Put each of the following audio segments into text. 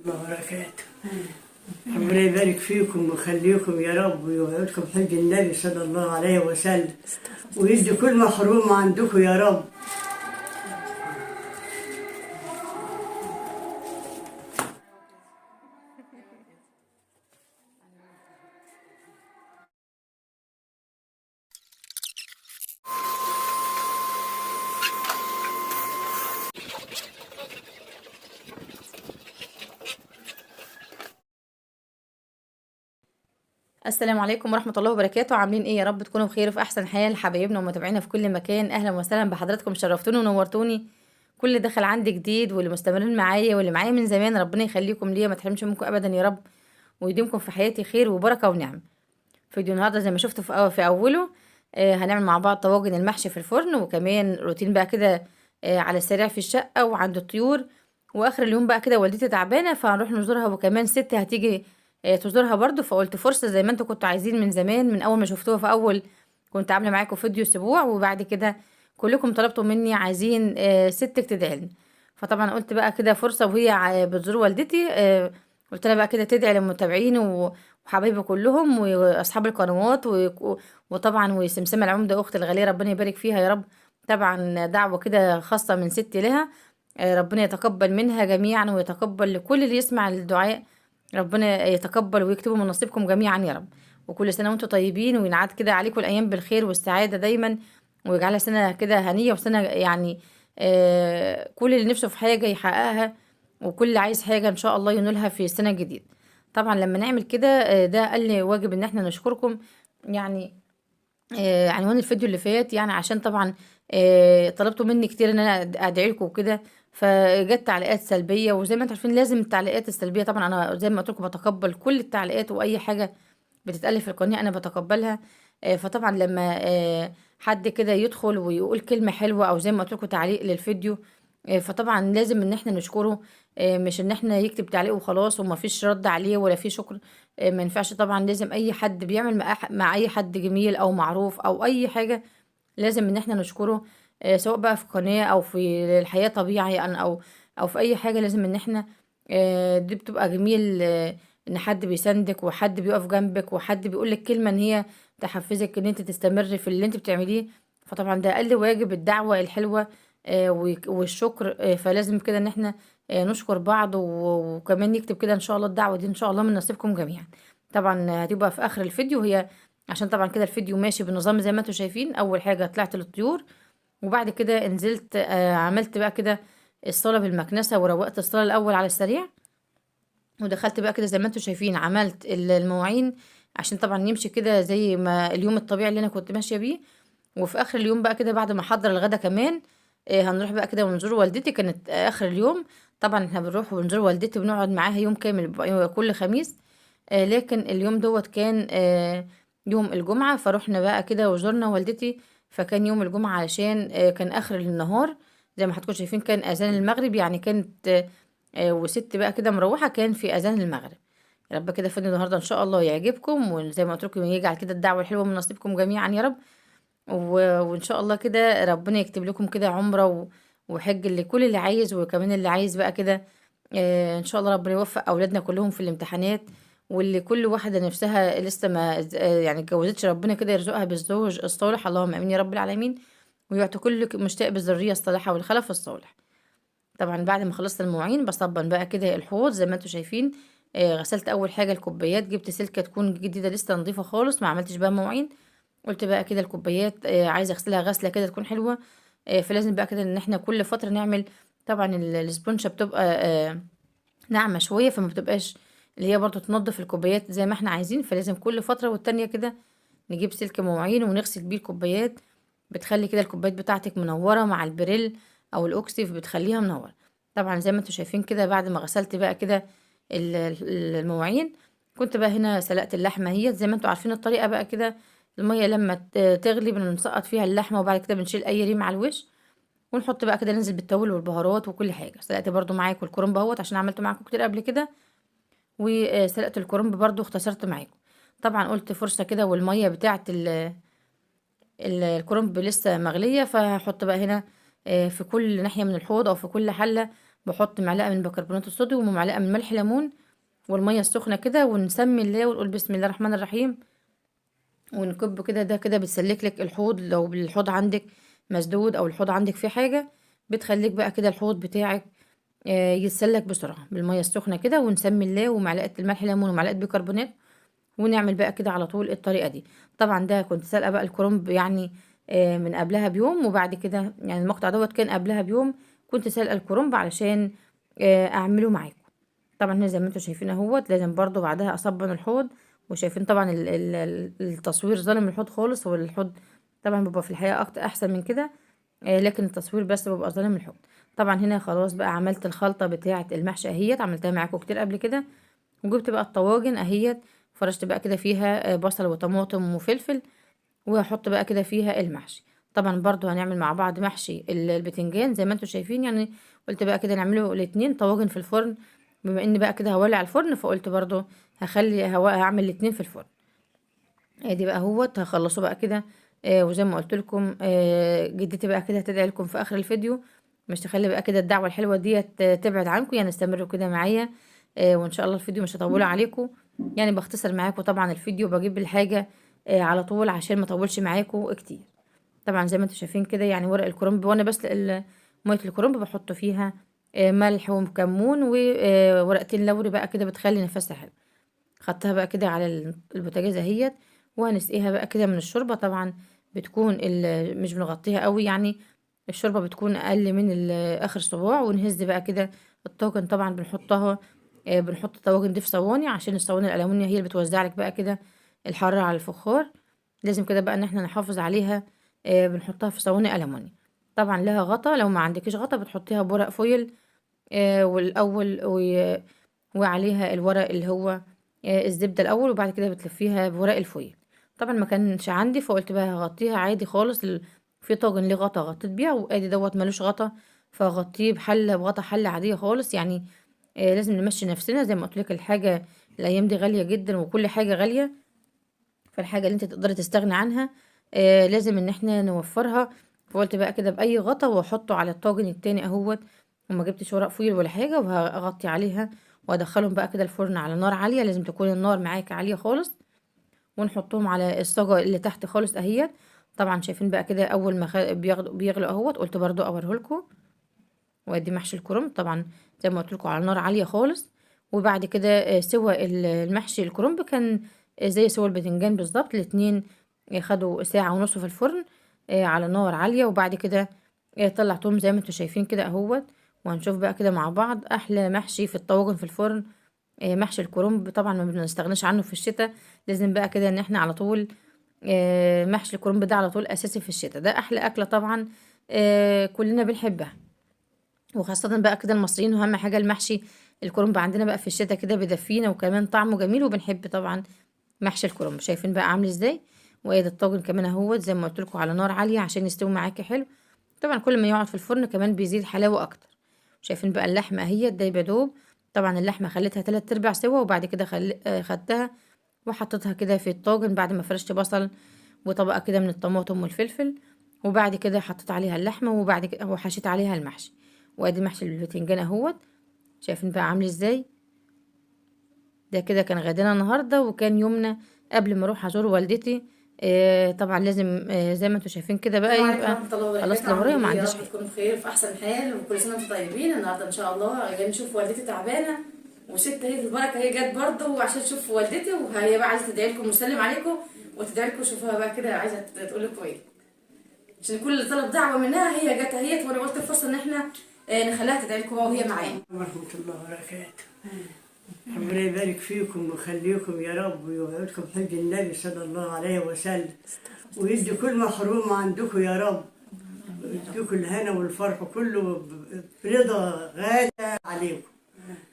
الله وبركاته. ربنا يبارك فيكم ويخليكم يا رب، ويوعدكم حج النبي صلى الله عليه وسلم، ويدي كل محروم عندكم يا رب. السلام عليكم ورحمة الله وبركاته. عاملين ايه؟ يا رب تكونوا بخير وفي احسن حال حبايبنا ومتابعينا في كل مكان. اهلا وسهلا بحضراتكم، شرفتوني ونورتوني. كل اللي دخل عندي جديد واللي مستمرين معايا واللي معايا من زمان، ربنا يخليكم ليا، ما تحرمش منكم ابدا يا رب، ويديمكم في حياتي خير وبركة ونعم. فيديو النهارده زي ما شفتوا في اوله، هنعمل مع بعض طواجن المحشي في الفرن، وكمان روتين بقى كده على السريع في الشقة وعند الطيور. واخر اليوم بقى كده والدتي تعبانة فهنروح نزورها، وكمان ستي هتيجي تزورها برضو. فقلت فرصة زي ما انتوا كنتوا عايزين من زمان، من اول ما شفتوها في اول كنت عامله معاكم فيديو اسبوع، وبعد كده كلكم طلبتوا مني عايزين ستك تدعي لنا. فطبعا قلت بقى كده فرصة وهي بتزور والدتي، قلت لها بقى كده تدعي للمتابعين وحبايبي كلهم واصحاب القنوات وطبعا وسمسمه العمدة اخت الغالية ربنا يبارك فيها يا رب. طبعا دعوه كده خاصة من ستي لها، ربنا يتقبل منها جميعا ويتقبل لكل اللي يسمع الدعاء، ربنا يتقبل ويكتبه من نصيبكم جميعا يا رب. وكل سنة وانتم طيبين، وينعاد كده عليكم الايام بالخير والسعادة دايما، ويجعلها سنة كده هنيه وسنة يعني كل اللي نفسه في حاجة يحققها، وكل اللي عايز حاجة ان شاء الله ينولها في السنة الجديدة. طبعا لما نعمل كده، ده اقل واجب ان احنا نشكركم. عنوان الفيديو اللي فات، عشان طبعا طلبتوا مني كتير ان انا ادعي لكم وكده، فجت تعليقات سلبية، وزي ما انتم عارفين لازم التعليقات السلبية. طبعا انا زي ما قلت لكم بتقبل كل التعليقات، واي حاجة بتتقال في القناة انا بتقبلها. فطبعا لما حد كده يدخل ويقول كلمة حلوة، او زي ما قلت لكم تعليق للفيديو، فطبعا لازم ان احنا نشكره، مش ان احنا يكتب تعليق وخلاص وما فيش رد عليه ولا في شكر، ما ينفعش. طبعا لازم اي حد بيعمل مع اي حد جميل او معروف او اي حاجة لازم ان احنا نشكره، سواء بقى في قناة او في الحياة طبيعي او في اي حاجة. لازم ان احنا، دي بتبقى جميل، ان حد بيساندك وحد بيقف جنبك وحد بيقولك كلمة ان هي تحفزك ان انت تستمر في اللي انت بتعمليه. فطبعا ده اقل واجب، الدعوة الحلوة، والشكر، فلازم كده ان احنا، نشكر بعض، وكمان نكتب كده ان شاء الله الدعوة دي ان شاء الله من نصيبكم جميعا. طبعا هتبقى في اخر الفيديو، هي عشان طبعا كده الفيديو ماشي بالنظام زي ما انتم شايفين. اول حاجة طلعت للطيور، وبعد كده نزلت، عملت بقى كده الصالة بالمكنسة وروقت الصالة الاول على السريع، ودخلت بقى كده زي ما انتم شايفين عملت المواعين عشان طبعا يمشي كده زي ما اليوم الطبيعي اللي انا كنت ماشية بيه. وفي اخر اليوم بقى كده بعد ما احضر الغدا كمان، هنروح بقى كده ونزور والدتي. كانت اخر اليوم طبعا احنا بنروح ونزور والدتي وبنقعد معاها يوم كامل كل خميس، لكن اليوم دوت كان، يوم الجمعة، فروحنا بقى كده وزورنا والدتي. فكان يوم الجمعة علشان، كان آخر النهار زي ما حضراتكم شايفين، كان أذان المغرب، يعني كانت، وست بقى كده مروحة كان في أذان المغرب. يا رب كده فيديو النهاردة إن شاء الله يعجبكم، وزي ما قلت لكم يجعل كده الدعوة الحلوة من نصيبكم جميعا يا رب، وإن شاء الله كده ربنا يكتب لكم كده عمرة وحج لكل اللي عايز، وكمان اللي عايز بقى كده، إن شاء الله ربنا يوفق أولادنا كلهم في الامتحانات، واللي كل واحدة نفسها لسه ما اتجوزتش ربنا كده يرزقها بالزوج الصالح، اللهم آمين يا رب العالمين، ويعطي كل مشتاق بالذرية الصالحة والخلف الصالح. طبعا بعد ما خلصت المواعين بصبن بقى كده الحوض زي ما انتم شايفين، غسلت اول حاجة الكوبايات، جبت سلكة تكون جديدة لسه نظيفة خالص ما عملتش بقى مواعين، قلت بقى كده الكوبايات، عايزة اغسلها غسلة كده تكون حلوة، فلازم بقى كده ان احنا كل فترة نعمل. طبعا الاسبونجة بتبقى، ناعمة شوية، فما بتبقاش اللي هي برضو تنظف الكوبايات زي ما احنا عايزين، فلازم كل فترة والتانية كده نجيب سلك مواعين ونغسل بيه الكوبايات، بتخلي كده الكوبايات بتاعتك منورة مع البريل او الاوكسيف، بتخليها منورة. طبعا زي ما انتم شايفين كده بعد ما غسلت بقى كده المواعين، كنت بقى هنا سلقت اللحمة هي زي ما انتم عارفين الطريقة بقى كده، المية لما تغلي بنسقط فيها اللحمة، وبعد كده بنشيل اي ريم على الوش، ونحط بقى كده ننزل بالتوابل والبهارات وكل حاجة. سلقت برضو معاكم الكرنب اهوت عشان عملته معاكم كتير قبل كده، وسلقت الكرنب برضو اختصرت معاكم. طبعا قلت فرصة كده والمية بتاعت الكرنب لسه مغلية، فهحط بقى هنا، في كل ناحية من الحوض او في كل حلة بحط معلقه من بيكربونات الصوديوم ومعلقة من ملح ليمون والمية السخنة كده، ونسمي الله ونقول بسم الله الرحمن الرحيم، ونكب كده. ده كده بتسلك لك الحوض، لو الحوض عندك مسدود او الحوض عندك فيه حاجة، بتخليك بقى كده الحوض بتاعك يتسلك بسرعة بالمية السخنة كده. ونسمي الله ومعلقة الملح ليمون ومعلقة بيكربونات، ونعمل بقى كده على طول الطريقة دي. طبعا ده كنت سالقه بقى الكرنب يعني من قبلها بيوم، وبعد كده يعني المقطع دوت كان قبلها بيوم، كنت سالقه الكرنب علشان اعمله معاكم. طبعا هنا زي ما انتم شايفين اهوت، لازم برضو بعدها اصبن الحوض. وشايفين طبعا التصوير ظالم الحوض خالص، والحوض طبعا بيبقى في الحقيقة اكتر احسن من كده، لكن التصوير بس بيبقى ظالم الحوض. طبعا هنا خلاص بقى عملت الخلطة بتاعه المحشي اهيت، عملتها معاكم كتير قبل كده. وجبت بقى الطواجن اهيت، فرشت بقى كده فيها بصل وطماطم وفلفل، وهحط بقى كده فيها المحشي. طبعا برضو هنعمل مع بعض محشي البتنجان زي ما انتم شايفين، يعني قلت بقى كده نعمله الاتنين طواجن في الفرن، بما ان بقى كده هولع الفرن، فقلت برضو هعمل الاتنين في الفرن. ادي بقى اهوت هخلصه بقى كده. وزي ما قلت لكم، جدتي بقى كده هتدعي لكم في اخر الفيديو، مش تخلي بقى كده الدعوة الحلوة ديت تبعد عنكم، يعني استمروا كده معايا. وان شاء الله الفيديو مش هطوله عليكم، يعني بختصر معاكم طبعا الفيديو، بجيب الحاجة على طول عشان ما اطولش معاكم كتير. طبعا زي ما انتم شايفين كده، يعني ورق الكرنب وانا بسلق مية الكرنب بحط فيها ملح وكمون وورقتين لوري بقى كده، بتخلي نفسها حلو. خدتها بقى كده على البوتاجاز اهيت، وهنسقيها بقى كده من الشوربة. طبعا بتكون مش بنغطيها قوي، يعني الشوربة بتكون اقل من اخر صباع. ونهز بقى كده الطاجن. طبعا بنحط الطواجن دي في صواني، عشان الصواني الالومنيوم هي اللي بتوزع لك بقى كده الحرارة على الفخار، لازم كده بقى ان احنا نحافظ عليها. بنحطها في صواني الومنيوم، طبعا لها غطا، لو ما عندكيش غطا بتحطيها بورق فويل، والاول وعليها الورق اللي هو الزبدة الاول، وبعد كده بتلفيها بورق الفويل. طبعا ما كانش عندي فقلت بقى هغطيها عادي خالص، في طاجن ليه غطا غطيت بيها، وادي دوت ملوش غطا فغطيه بحله، بغطا حله عادية خالص. يعني لازم نمشي نفسنا زي ما قلت لك، الحاجة الايام دي غالية جدا وكل حاجة غالية، فالحاجه اللي انت تقدري تستغني عنها لازم ان احنا نوفرها. فقلت بقى كده باي غطا واحطه على الطاجن التاني اهوت، وما جبتش ورق فويل ولا حاجة، وهغطي عليها وادخلهم بقى كده الفرن على نار عالية، لازم تكون النار معاك عالية خالص، ونحطهم على الصاجه اللي تحت خالص اهيت. طبعا شايفين بقى كده اول ما بيغلوا اهوت، قلت برضو اوريهولكم. وادي محشي الكرنب طبعا زي ما قلت لكم على نار عالية خالص. وبعد كده سوى المحشي الكرنب كان زي سوى الباذنجان بالظبط، الاتنين خدوا ساعة ونص في الفرن على نار عالية. وبعد كده طلعتهم زي ما انتم شايفين كده اهوت. وهنشوف بقى كده مع بعض احلى محشي في الطواجن في الفرن، محشي الكرنب. طبعا ما بنستغناش عنه في الشتاء، لازم بقى كده ان احنا على طول محشي الكرنب ده على طول اساسي في الشتاء، ده احلى اكله طبعا، كلنا بنحبها، وخاصة بقى كده المصريين. واهم حاجة المحشي الكرنب عندنا بقى في الشتاء كده بيدفينا، وكمان طعمه جميل، وبنحب طبعا محشي الكرنب. شايفين بقى عامل ازاي؟ وادي الطاجن كمان اهوت زي ما قلت لكم على نار عالية عشان يستوي معاكي حلو. طبعا كل ما يقعد في الفرن كمان بيزيد حلاوة اكتر. شايفين بقى اللحمة اهي دايبه دوب، طبعا اللحمة خليتها 3/4 سوا، وبعد كده خدتها وحطيتها كده في الطاجن بعد ما فرشت بصل وطبقه كده من الطماطم والفلفل، وبعد كده حطيت عليها اللحمة، وبعد كده وحشيت عليها المحشي. وادي محشي البتنجان اهوت، شايفين بقى عامل ازاي؟ ده كده كان غدانا النهارده، وكان يومنا قبل ما اروح ازور والدتي. طبعا لازم زي ما انتم شايفين كده بقى يبقى خلاص لورايا وما عنديش حاجة. تكونوا بخير في احسن حال، وكل سنة وانتم طيبين. النهارده ان شاء الله جاي نشوف والدتي تعبانة، وست هي في البركة هي جت برضه عشان تشوف والدتي، وهي بقى عايزه تدعي لكم وتسلم عليكم وتدعي لكم. شوفوها بقى كده عايزه تقول لكم ايه، عشان كل اللي طلب دعوه منها هي جت اهيت، وانا قلت الفرصة ان احنا نخليها تدعي لكم بقى وهي معانا. ورحمة الله وبركاته. ربنا يبارك فيكم ويخليكم يا رب، ويوعدكم حج النبي صلى الله عليه وسلم، ويدي كل محروم عندكم يا رب، ويديكم الهنا والفرح كله برضا غالي عليكم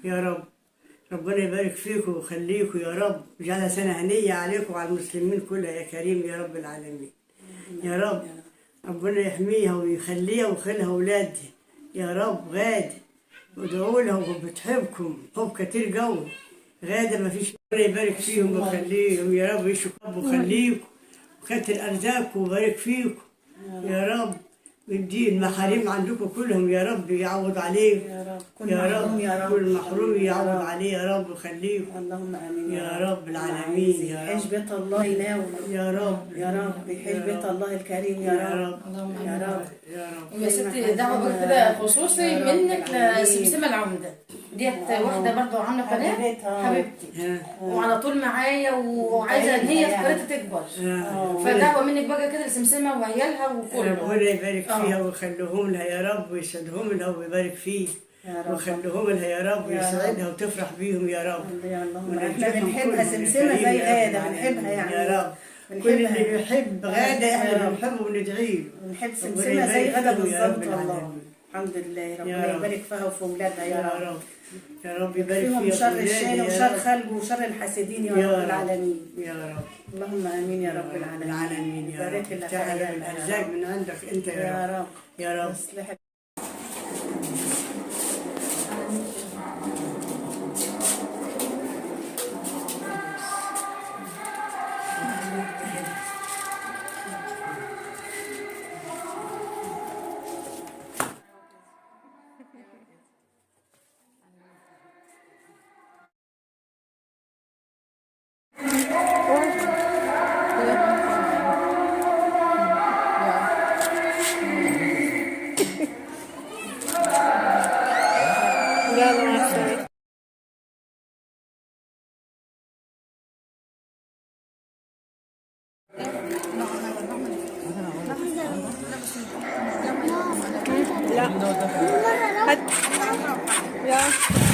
يا رب. ربنا يبارك فيكم ويخليكم يا رب، ويجعلها سنة هنية عليكم وعلى المسلمين كلها يا كريم يا رب العالمين يا رب. ربنا يحميها ويخليها ويخليها أولادي يا رب. غادي ودعوا لها وبتحبكم حب كتير قوي. غادة ما فيش. ربنا يبارك فيهم ويخليهم يا رب، يشكركم ويخليكم وكتر أرزاقكم ويبارك فيكم يا رب، ويدي المحاريم عندكم كلهم يا رب، يعوض عليه يا رب كل يا محروم رب، يا رب، كل محروم يعوض يا رب. عليه يا رب ويخليه. اللهم امين يا رب العالمين يا رب. يحج بيت الله يناول يا رب يا رب، يحج يا بيت رب. الله الكريم يا يا رب. رب. اللهم يا آمين. رب. يا رب. يا ستي دعوة بقى كده خصوصي يا رب منك العالمين. لسمسمة العمدة ديت، واحدة برضو عاملة قناة حبيبتها. حبيبتي ها. وعلى طول معايا وعايزة ان هي فكرتها تكبر، فدعوة منك بقى كده لسمسمة وعيالها وكله. ربنا يبارك فيها ويخليهم لها يا رب، ويسعدهم لها ويبارك فيه يا رب. ويخليهم لها يا رب، ويسعدها وتفرح بيهم يا رب. يا اللهم احنا ونرجعهم بنحبها كلهم يا سمسمة كريم زي يا رب غادة، العالمين. بنحبها يعني. يا رب. بنحبها. كل اللي بيحب غادة يا احنا رب. بنحبه وندعي له. بنحب ربنا سمسمة زي يبارك غادة فيهم يا رب بالظبط والله. العالمين. الحمد لله، يا ربنا رب. يبارك فيها وفي اولادها يا يا رب. رب يا رب يبارك فيهم فيها شر وفي الشان أولادها يا وشر رب. خلقه وشر الحاسدين يا يا رب رب. العالمين. يا رب. اللهم امين يا رب العالمين. العالمين يا بارك رب. لها في افتح عيالها يا الارزاق رب. من عندك انت يا يا رب. رب. يا رب. يصلح. يلا مع السلامة. لا هات يلا.